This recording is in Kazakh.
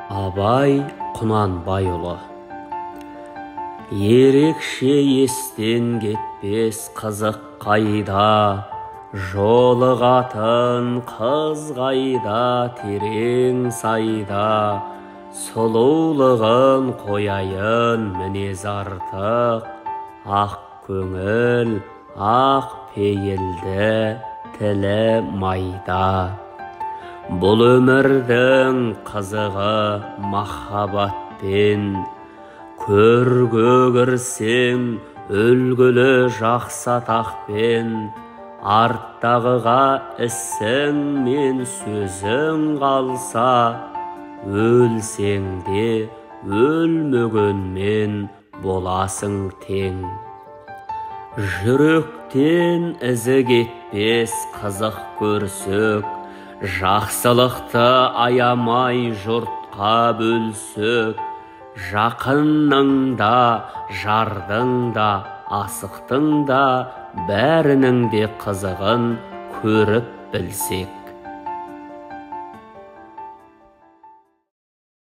Абай Құнанбайұлы. Ерекше естен кетпес қызық қайда, жолығатын қыз қайда, терең сайда, сұлулығын қояйын мінез артық, ақ көңіл, ақ пейілді, тілі майда. Бұл өмірдің қызығы махаббатпен, көрге кірсең үлгілі жақсы атақпен, арттағыға ісің мен сөзің қалса, өлсең де өлмегенмен боласың тең. Жүректен ізі кетпес қызық көрсек, жақсылықты аямай жұртқа бөлсек, жақынның да, жардың да, асықтың да, бәрінің де қызығын көріп білсек.